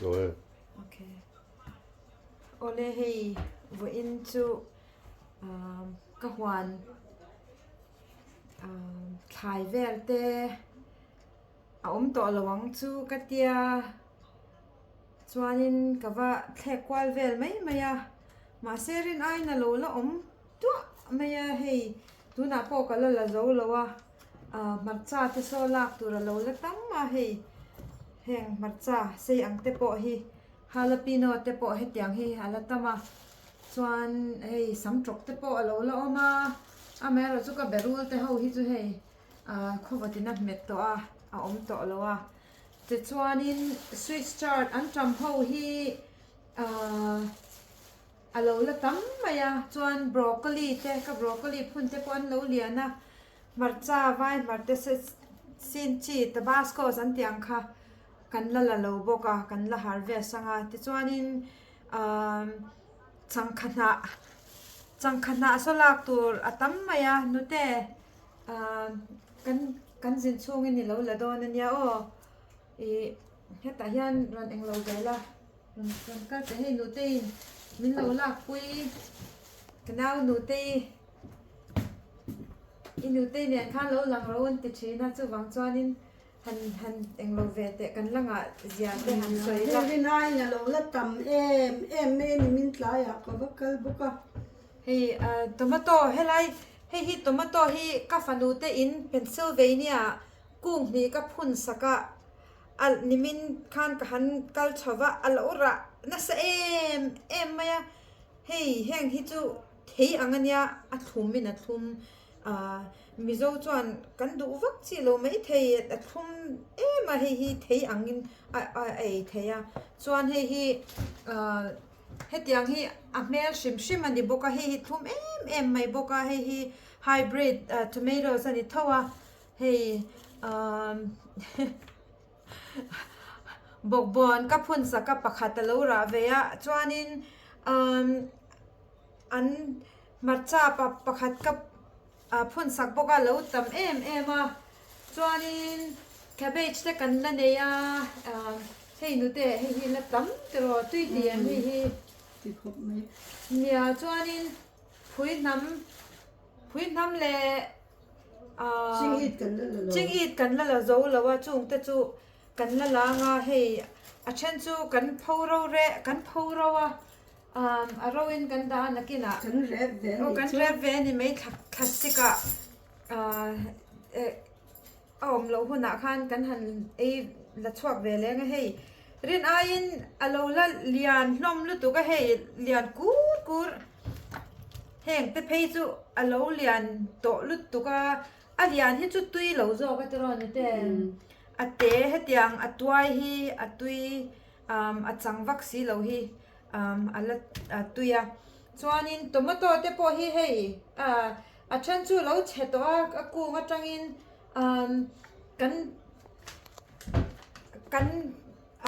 Aw e. Okay. Awle hei vawiin chu ka huan thlai vel te a awm tawh lo ang chu ka tia chuanin ka va thlek kual vel mai mai a mahse rin aiin a lo la awm tuah mai a hei tunah pawh ka la la zo lo a ah hmarcha te saw lak tur a lo la tam a hei heng hmarcha sei ang te pawh hi jalapeno te pawh hetiang hi a la tam a chuan hei sam tawk te pawh a lo la awm a amaherawhchu chu ka berul te ho hi chu hei ah khawvatin a hmet tawh a a awm tawh lo a tichuanin swiss chard an tam ho hi ah. A lo la tam mai a, chuan broccoli te ka broccoli phun te pawh an lo lian a, hmarcha vai hmar te sin chi tabasco an tih ang kha kan la la lo bawk a, kan la harvest ang a, tichuanin ahh changkha hnah changkha hnah saw lak tur a tam mai a nute ahh kan kan zin chhungin i lo la dawn a nia aw ih hetah hian rawn englo ve la. Rawn kal teh hei nuteiin min lo lakpui ka nau nutei i nutei nen khan lo lang ro an ti thin a chuvang chuanin han han englo ve teh kan la ngah zia te han sawi la. Hei rinaiin a lo la tam em em mai a ni min tlaiah ka va kal bawk a. Hei tomato helai hei hi tomato hi ka fanu te in Pennsylvania kung hnih ka phun sak a. A nimin khan ka han kal chho va, a lo rah nasa em em mai a, hei heng hi chu thei ang a nia, a thlum in a thlum ah Mizo chuan kan duh vak chi lo mai thei a thlum em a hei hi thei ang in a a ei thei a, chuan hei hi ah hetiang hi a hmel hrim hrim a ni bawk a, hei hi thlum em em mai bawk a, hei hi hybrid tomatoes a ni tho a. Hei umm bawkbawn ka phun sak a pakhat a lo rah ve a chuanin umm an hmarcha pa pakhat ka ah phun sak bawk a lo tam em em a chuanin cabbage te kan la nei a ah hei nute hei hi la tam tiraw tui ti em hei hi nia chuanin phui hnam phui hnam leh. Chingit kan la la zo lo a chungte chu kan la lang a hei a then chu kan pho ro reh kan pho ro a a ro in kan dah a nakinah aw kan rep ve a ni mai thlasik ah a awm loh hunah khan kan han ei la chhuak ve leng a hei rin aiin a lo la lian hlawm lutuk a hei lian kur kur heng te phei chu a lo lian tawh lutuk a a lian hi chu tui lo zawk a tiraw ni te a te hetiang a tuai hi a tui umm a chang vak si lo hi umm a la tui a chuanin tomato te pawh hi hei ah. A then chu lo chhe tawh a, a kung atangin umm kan kan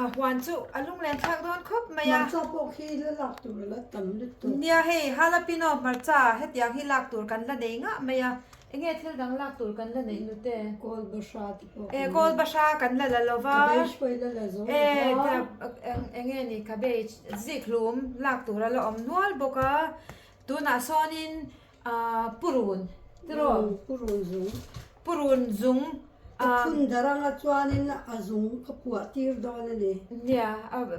a huan chu a lunglen thlak dawn khawp mai a. Hmarcha pawh khi la lak tur a la tam lutuk. Nia hei jalapeno hmarcha hetiang hi lak tur kan la nei ngah mai a, enge thil dang lak tur kan la neih nute? Kawl bahra te pawh kan la. E kawl bahra kan la la lo va. Cabbage pawh i la la zo lo va. E enge ni cabbage zikhlum lak tur a la awm nual bawk a, tunah sawnin Ahh purun tiraw? Purun zung. Purun zung. Ka phun dar anga chuanin a zung ka puah tir dawn a ni. Nia,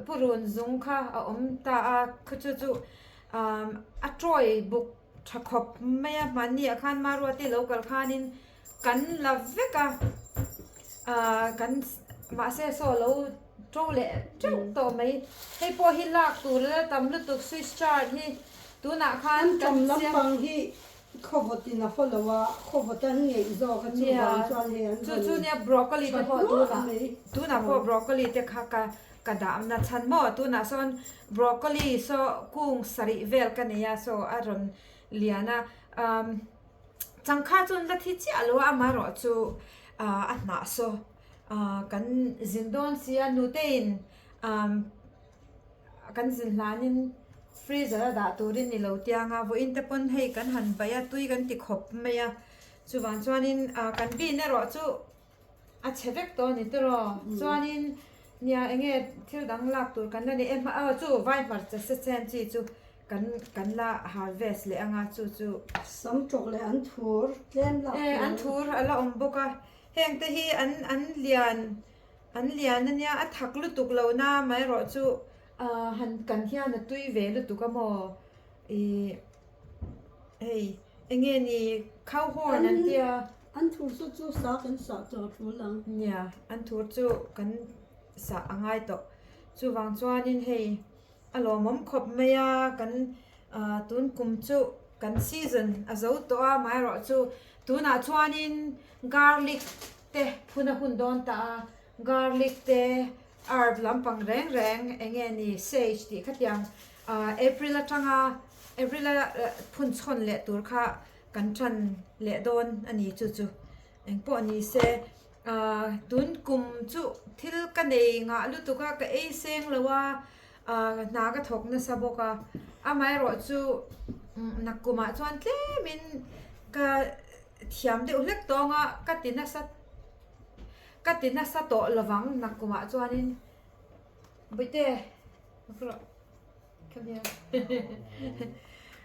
purun zung kha a awm ta a, kha chu chu a tawi buk tha khawp mai a, hmanni ah khan Maruati lo kal khanin kan la vek a, ahh kan mahse saw lo to leh teuh tawh mai. Hei pawh hi lak tur la tam lutuk swiss chard hi. Tunah khan kan ṭam lampang hi khawvawt in a haw lo a, khawvawt an ngeih zawk a chuvang chuan hei an rawn chu nia broccoli te pawh tunah tunah pawh broccoli te kha ka ka dah na chhan maw tunah sawn broccoli saw kung sarih vel ka nei a saw a rawn lian a umm changkha chu an la thi chiah lo a amaherawh chu ah a hnah saw ah kan zin dawn sia nute in umm. Kan zin hlanin freezer a dah turin ni lo tiang a, vawiin te pawn hei kan han baih a, tui kan ti khawp mai a, chuvang chuanin ah kan bin erawh chu a chhe vek tawh a ni tiraw, chuanin Nia enge thil dang lak tur kan la nei em a chu vai hmarcha se chen chi chu kan kan la harvest leh anga chu chu. Sam tawk leh an thur tlem lak tur. An thur a la awm bawk a, heng te hi an an lian an lian ania a thak lutuk lo na amaherawh chu han kan hian a tui ve lutuk a maw ih hei enge ni cow horn an tia. An thur chu chu sa kan sah tawh a tul ang. Nia, an thur chu kan sah a ngai tawh. Chuvang chuanin hei a lawmawm khawp mai a, kan tun kum chu kan season a zo tawh a, amaherawh chu tunah chuanin garlic te phun a hun dawn ta a, garlic te herb lampang reng reng eng nge ni sage tih khatiang April atanga April a phun chhawn leh tur kha Kan ṭan leh dawn a ni chu chu. Engpawh ni se, aah tun kum chu thil ka nei ngah lutuk a, ka ei seng lo a, aah hna ka thawk nasa bawk a. Amaherawh chu nakkumah chuan tlemin ka thiam deuh hlek tawng a, ka ti nasa ka ti nasa tawh lovang nakkumah chuanin Bawihte Come here.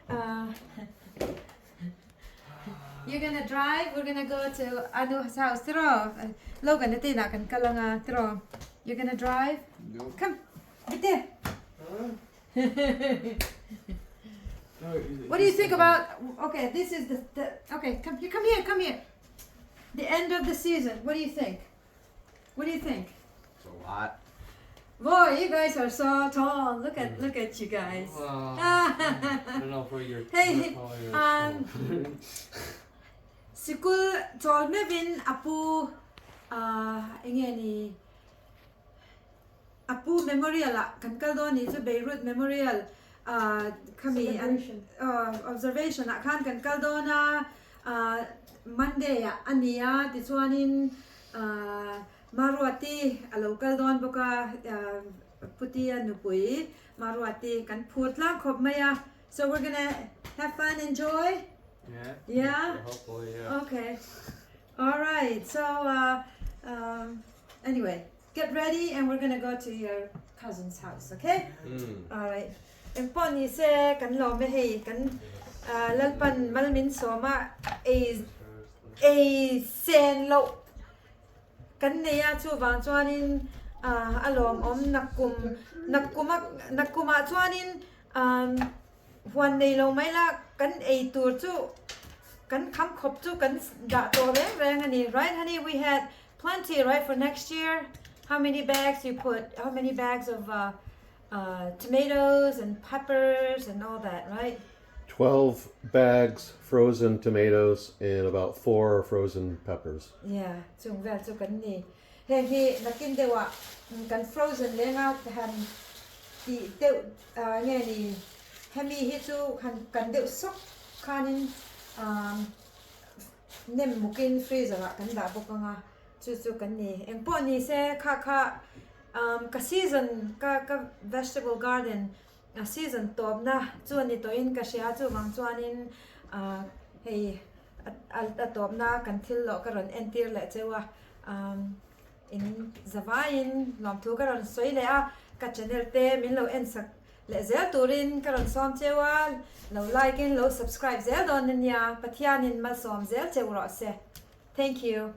uh, you're gonna drive. We're gonna go to Anu's house. Tiro. Logan, ito na kan kalanga. Tiro. You're gonna drive. No. Come. Bite. Huh? No, What do you think about? Okay, this is the, the okay. Come here. Come here. Come here. The end of the season. What do you think? What do you think? It's a lot. Boy, you guys are so tall. Look at look at you guys. Well, I don't know if you're Hey, taller or um, sikul chawl meuhin a pu ah enge ni a pu memorial ah kan kal dawn nih chu Beirut memorial ah khami an observation ah khan kan kal dawn a ah Monday ah a ni a tichuanin ah Maruati a lo kal dawn bawk a, Putia nupui Maruati kan phur tlang khawp mai a, so we're gonna have fun, enjoy? Yeah. Yeah? Hopefully, yeah. Okay. All right. So uh, um, anyway, get ready and we're gonna go to your cousin's house, okay? Mm. All right. Engpawh ni se kan lawm e hei kan uh, Lalpan malmin sawma ei ei sen loh Kan nei a, chuvang chuanin a lawmawm nakkum nakkum a nakkumah chuanin huan nei lo mai la kan ei tur chu kan kham khawp chu kan dah tawh reng reng a ni right honey we had plenty right for next year how many bags you put how many bags of tomatoes and peppers and all that right. 12 bags frozen tomatoes and about 4 frozen peppers. Yeah, chung vel chu kan ni. Heng hi nakin deuhah kan frozen lenga han tih deuh nge ni hemi hi chu han kan deuh sawk khanin nem mukin freezer ah kan dah bawk anga chu chu kan ni. Engpawh ni se kha kha ka season ka ka vegetable garden A season tawpna chu a ni tawhin ka hria chuvang chuanin ah hei a tawpna kan thil loh ka rawn entir leh cheu a in zavaiin lawmthu ka rawn sawi leh a ka channel te min lo en sak leh zel turin ka rawn sawm cheu a lo like in lo subscribe zel dawn ania Pathianin malsawm zel cheu rawh se thank you.